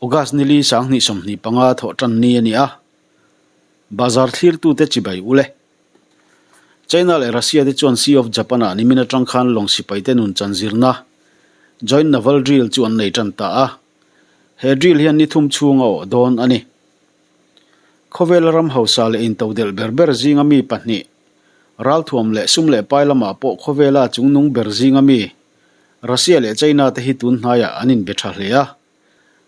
August nili 2025 thawh tan ni a ni a, Bazar thlirtute chibai u le. China leh Russia te chuan Sea of Japan ah nimin atang khan lawng sipaite nun chan zirna Joint Naval Drill chu an nei tan ta a, he drill hian ni thum chhung a awh dawn a ni. Khawvela ram hausa leh intodelh ber ber zinga mi pahnih, ralthuam leh sum leh pai lamah pawh khawvela chungnung ber zinga mi Russia leh China te hi tun hnaiah an inbe tha hle a.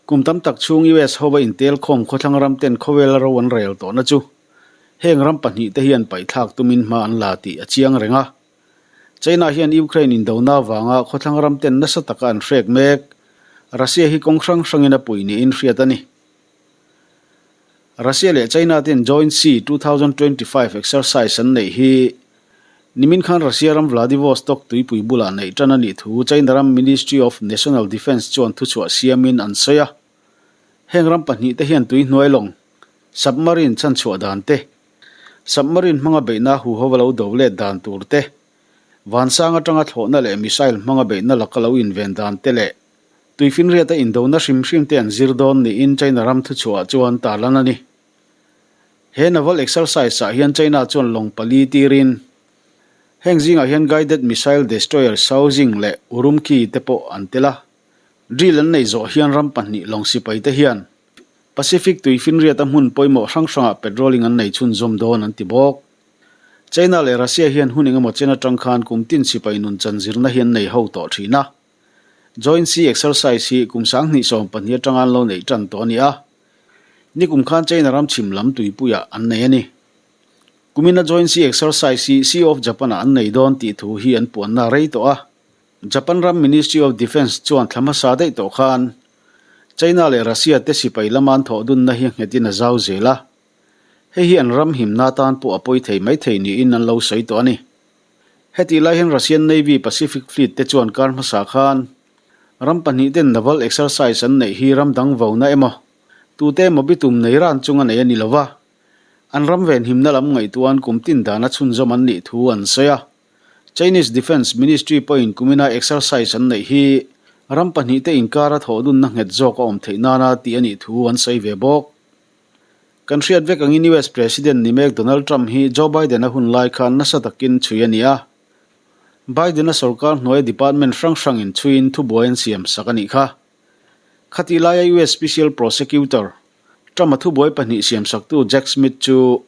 Kum tam tak chhung US hova intelkhawm khawthlang ram ten khawvela ro an rel tawhna chu heng ram pahnihte hian paihthlak tumin hma an la tih a chiang reng a. China hian Ukraine indona avanga khawthlang ram ten nasa taka an hrek mek Russia hi kawng hrang hrangin a puih niin hriat a ni. Russia leh China ten Joint Sea 2025 exercise an neih hi nimin khan Russia ram Vladivostok tuipui bulah neih tan a nih thu China ram Ministry of National Defence chuan thuchhuah siamin an sawi a. Heng ram pahnih te hian tui hnuai lawng, submarine chhanchhuah dan te, submarine hmanga beihna huhova lo do let dan tur te, vansang atanga thlawhna leh missile hmanga beihna laka lo inven dan te leh Tuifinriata indona hrim hrim te an zir dawn niin China ram thuchhuah chuan tarlan a ni. He naval exercise ah hian China chuan lawng pali tirin heng zingah hian guided missile destroyer Shaojing leh Urumqi te pawh an tel a. Drill an neih zawh hian ram pahnih lawng sipai te hian Pacific tuifinriata hmun pawimawh hrang hrangah patrolling an nei chhunzawm dawn an ti bawk. China leh Russia hian hun engemaw chen atang khan kum tin sipai nun chan zirna hi an nei ho tawh thin a. Joint Sea Exercise hi kum 2014 atanga an lo neih tan tawh a ni a. Nikum khan China ram chhim lam tuipuiah an nei a ni. Kumina Joint Sea Exercise hi Sea of Japan-ah an nei dawn tih thu hi an puanna rei tawh a. Japan ram Ministry of Defence chuan thla hmasa daih tawh khan China leh Russia te sipai lama an thawh dunna hi nghetin a zau zel a. Hei hi an ram himna tan pawh a pawi thei maithei niin an lo sawi tawh a ni. Hetih lai hian Russian Navy Pacific Fleet te chuan kar hmasa khan ram pahnih ten naval exercise an neih hi ram dang vona emaw, tute emaw bitum nei ran chunga nei a ni lova, an ram venhimna lam ngaihtuahan kum tin dana chhunzawm an nih thu an sawi a. Chinese Defence Ministry pawhin kumina exercise an neih hi ram pahnih te inkara thawhdunna nghet zawk a awm theih nana tih a nih thu an sawi ve bawk. Kan hriat vek angin US President ni mek Donald Trump hi Joe Biden-a hun lai khan nasa takin chhui a ni a. Biden-a sorkar hnuaia department hrang hrangin chhuiin thubuai an siam sak a nih kha. Khatih laia US Special Prosecutor, Trump-a thubuai pahnih siam saktu Jack Smith chu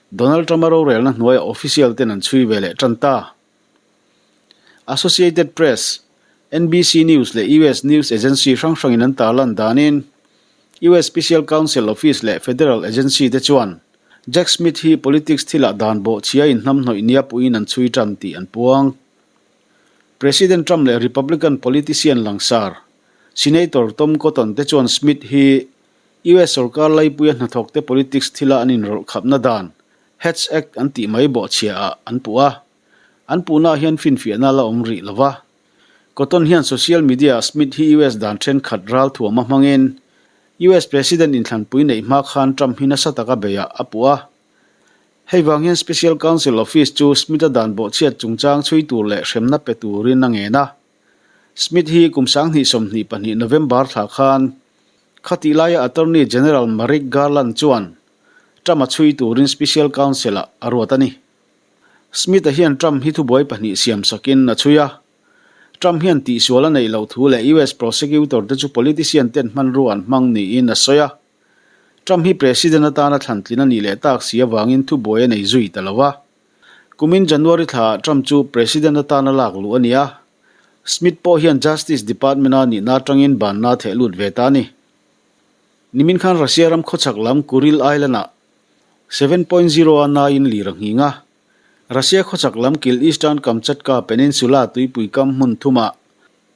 Donald Trump-a rorelna hnuaia official ten an chhui ve leh tan ta. Associated Press, NBC News leh US news agency hrang hrangin an tarlan danin US Special Counsel Office leh federal agency te chuan Jack Smith hi politics thilah dan bawhchhia inhnamhnawih nia puiin an chhui tan tih an puang. President Trump leh Republican politician langsar Senator Tom Cotton te chuan Smith hi US sorkar laipuia hnathawkte politics thila an inrawlh khapna dan Hatch Act an tih mai bawhchhia ah an puh a. An puhnaah hian finfiahna la awm rih lo va. Cotton hian social media-ah Smith hi US dan thenkhat ralthuam a hmangin US President inthlanpui neih hma khan Trump hi nasa taka beiah a puh a. Hei vang hian Special Counsel Office chu Smith-a dan bawhchhiat chungchang chhui tur leh hremna pe turin a ngen a. Smith hi kum 2022 November thla khan khatih laia Attorney General Merrick Garland chuan Trump-a chhui turin Special Counsel-ah a ruat a ni. Smith-a hian Trump hi thubuai pahnih siam sakin a chhui a. Trump hian tihsual a neih loh thu leh US prosecutor te chu politician ten hmanrua an hmang niin a sawi a. Trump hi president atana thlantlin a nih leh tak si avangin thubuai a nei zui ta lo a. Kumin January thlaah Trump chu president atana lak luh a ni a. Smith pawh hian Justice Department-a nihna atangin banna a theh lut ve ta a ni. Nimin khan Russia ram khawchhak lam Kuril Island-ah 7.0 a naiin lir a nghing a. Russia khawchhak lam kil Eastern Kamchatka Peninsula tuipui kam hmun thumah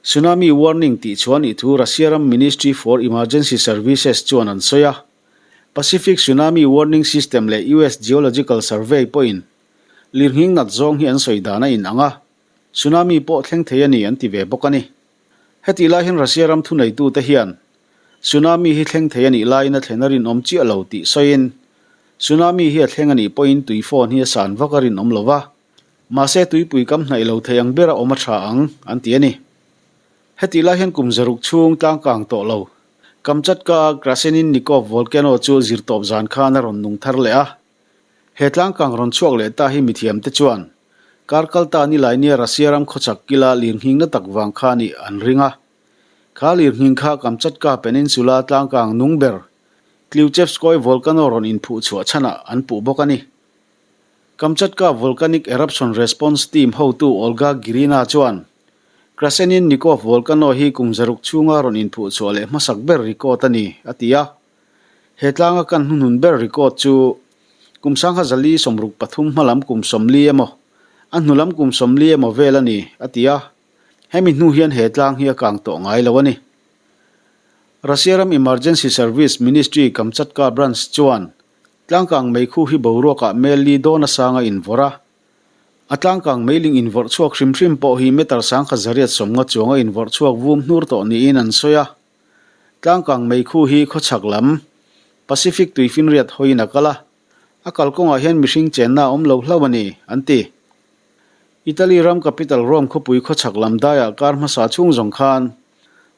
Tsunami warning tih chhuah nih thu Russia ram Ministry for Emergency Services chuan an sawi a. Pacific Tsunami Warning System leh US Geological Survey pawhin lirnghing nat zawng hi an sawi dan a inang a, tsunami pawh thleng thei a ni an ti ve bawk a ni. Hetih lai hian Russia ram thuneitute hian tsunami hi thleng thei a nih laiin a thlen a rinawm chiah lo tih sawiin, Tsunami hi a thleng a nih pawhin tui fawn hi a san vak a rinawm lo va, mahse tuipui kam hnaih lo thei ang bera awm a tha ang, an ti a ni. Hetih lai hian kum zaruk chhung tlangkang tawh lo. Kamchatka-a Kraseninnikov volcano chu zirtawp zan khan a rawn nung thar leh a. He tlangkang rawn chhuak leh ta hi mithiamte chuan kar kalta nilai nia Russia ram khawchhak kila lirnghingna tak vang kha nih an ring a. Kha lirnghing kha Kamchatka Peninsula tlangkang nung ber Klyuchevskoy volcano rawn inphuh chhuah chhanah an puh bawk a ni. Kamchatka Volcanic Eruption Response Team hotu Olga Girina chuan, Kraseninnikov volcano hi kum zaruk chhunga rawn inphuh chhuah leh hmasak ber record a ni, a ti a. He tlanga kan hnuhnun ber record chu kum sangha zali 63 hmalam kum 40 emaw, a hnulam kum 40 emaw vel a ni, a ti a. Hemi hnu hian he tlang hi a kang tawh ngai lo a ni. Russia ram Emergency Service Ministry Kamchatka Branch chuan Tlangkang meikhu hi boruakah mel li dawn a sang a invawrh a. A tlangkang meiling invawrh chhuak hrim hrim pawh hi meter sangkhat zariat sawmnga chuang a invawrh chhuak vum hnur tawh niin an sawi a. Tlangkang meikhu hi khawchhak lam, Pacific tuifinriat hawiin a kal a. A kalkawngah hian mihring chenna a awm lo hlauh a ni, an ti. Italy ram capital Rome khawpui khawchhak lam daiah kar hmasa chhung zawng khan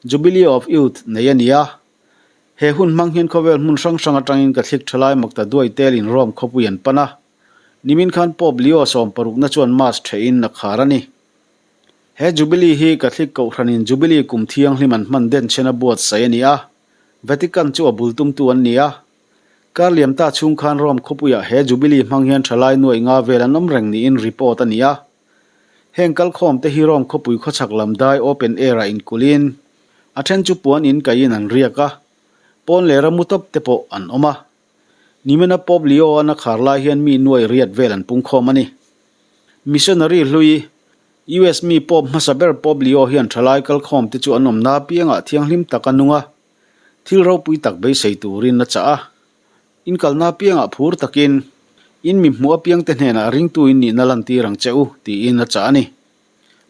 Jubilee of Youth nei a ni a. He hun hmang hian khawvel hmun hrang hrang atangin Catholic thalai makta duai telin Rome khawpui an pan a. Nimin khan Pope Leo sawmparukna chuan Mass thehin a khar a ni. He Jubilee hi Catholic Kohhranin Jubilee kum thianghlim an hman den chhen a buatsaih a ni a, Vatican chu a bul tumtu an ni a. Kar liam ta chhung khan Rome khawpuiah he Jubilee hmang hian thalai nuaih nga vel an awm reng niin report a ni a. Heng kalkhawm te hi Rome khawpui khawchhak lam dai open air ah inkulhin a then chu puan in kaiin an riak a, pawn leh ramu tawp te pawh an awm a. Nimina Pope Leo an a khar lai hian mi nuai riat vel an pungkhawm a ni. Missionary hlui, US mi Pope hmasa ber Pope Leo hian thalai kalkhawm te chu an awmna apiangah thianghlim tak a nung a, thil ropui tak beisei turin a chah a. In kalna apiangah phur takin, In mi hmuh apiangte hnenah ringtu in nihna lantir ang che u, tiin a chah a ni.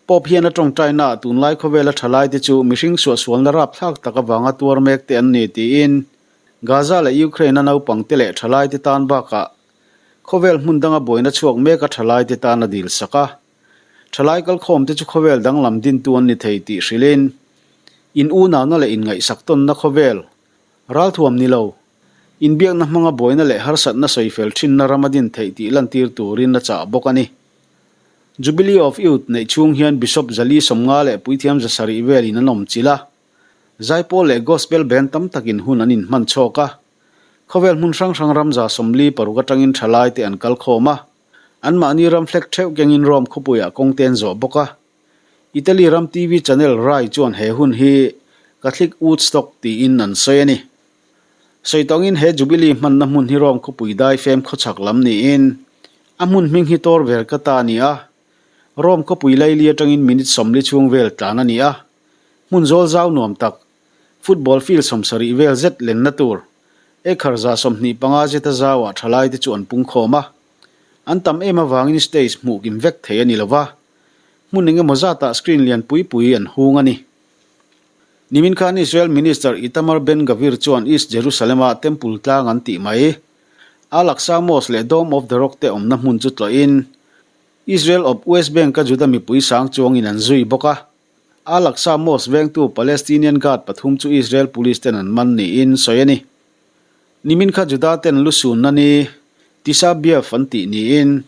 Pope hian a tawngtainaah tunlai khawvela thalaite chu mihring suahsualna rapthlak tak avanga tuar mek te an ni tiin Gaza leh Ukraine-a naupangte leh thalaite tan bakah khawvel hmun danga buaina chhuak meka thalaite tan a dilsak a. Thalai kalkhawmte chu khawvel danglam dintu an ni thei tih hrilhin in unauna leh inngaihsak tawnna khawvel ralthuam ni lo, inbiakna hmanga buaina leh harsatna sawifel thinna ram a din theih tih lantir turin a chah bawk a ni. Jubilee of Youth neih chhung hian Bishop Zali 50 leh Puithiam 700 velin an awm chilh a. Zaipawl leh Gospel Band tam takin hun an inhman chhawk a. Khawvel hmun hrang hrang ram 46 atangin thalai te an kal khawm a. Anmahni ram flag theuh kengin Rome khawpuiah kawng te an zawh bawk a. Italy ram TV channel Rai chuan he hun hi Catholic Woodstock tiin an sawi a ni. Sawi tawngin he Jubilee hmanna hmun hi Rome khawpui daifem khawchhak lam niin a hmun hming hi Tor Vergata a ni a. Rome khawpui laili atangin minute 40 chhung vel tlan a ni a. Hmun zawl zau nuam tak, football field 70 vel zet lenna tur, acre 25 zeta zauah thalaite chu an pungkhawm a. An tam em avangin stage hmuh kim vek thei a ni lova, hmun engemaw zatah screen lian pui pui an hung a ni. Nimin khan Israel Minister Itamar Ben-Gvir chuan East Jerusalem-a Temple tlang an tih mai, Al-Aqsa Mosque leh Dome of the Rock te awmna hmun chu tlawhin Israel awp West Bank-a Juda mipui sang chuangin an zui bawk a. Al-Aqsa Mosque vengtu Palestinian guard pathum chu Israel police ten an man niin sawi a ni. Nimin kha Juda ten lu sunna ni, Tisha B'Av an tih niin,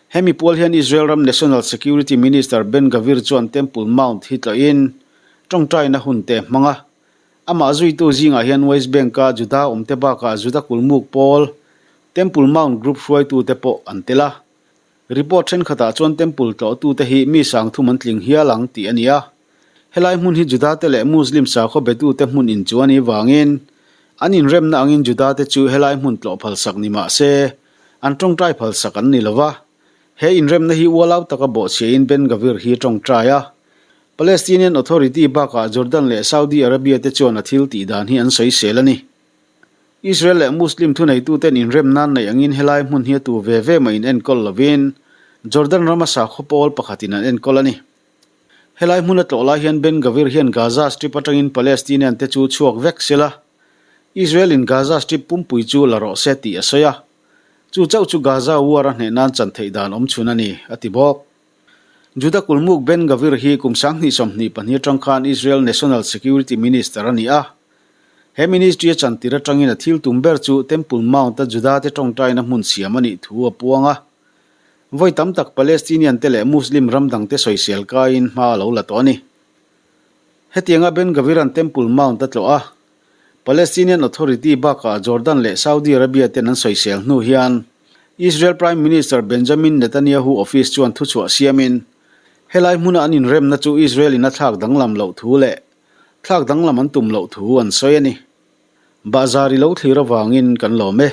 hemi pual hian Israel ram National Security Minister Ben Gvir chuan Temple Mount hi tlawhin tawngtaina hun te hmang a. Amah zuitu zingah hian West Bank-a Juda awmte bakah Juda kulmuk pawl, Temple Mount Group hruaitute pawh an tel a. Report thenkhatah chuan Temple tlawhtute hi mi sangthum an tling hial ang tih a ni a. Helai hmun hi Judate leh Muslim sakhaw betute hmun in chu a nih vangin an inremna angin Judate chu helai hmun tlawh phalsak ni mah se, an tawngtai phalsak an ni lo va. He inremna hi ualau taka bawhchhiahin Ben Gvir hi a tawngtai a. Palestinian Authority bakah Jordan leh Saudi Arabia te chuan a thil tih dan hi an sawisel a ni. Israel leh Muslim thuneituten inrem nan neih angin helai hmun hi a tu ve ve mah in enkawl lovin Jordan rama sakhaw pawl pakhatin an enkawl a ni. Helai hmun a tlawh lai hian Ben Gvir hian Gaza Strip atangin Palestinian te chu chhuak vek se la, Israel in Gaza Strip pumpui chu la rawh se tih a sawi a. Chu chauh chu Gaza war a hneh nan chan theih dan awm chhun a ni, a ti bawk. Juda kulmuk Ben Gvir hi kum 2022 atang khan Israel National Security Minister a ni a. He ministry a chantir atangin a thil tum ber chu Temple Mount-a Juda-te tawngtaina hmun siam a nih thu a puang a. Vawi tam tak Palestinian te leh Muslim ram dangte sawisel kaiin hma a lo la tawh a ni. Hetianga Ben Gvir-a'n Temple Mount a tlawh a, Palestinian Authority bakah Jordan leh Saudi Arabia ten an sawisel hnu hian Israel Prime Minister Benjamin Netanyahu office chuan thuchhuah siamin helai hmuna an inremna chu Israel in a thlak danglam loh thu leh thlak danglam an tum loh thu an sawi a ni. Bahzar i lo thlir avangin kan lawm e.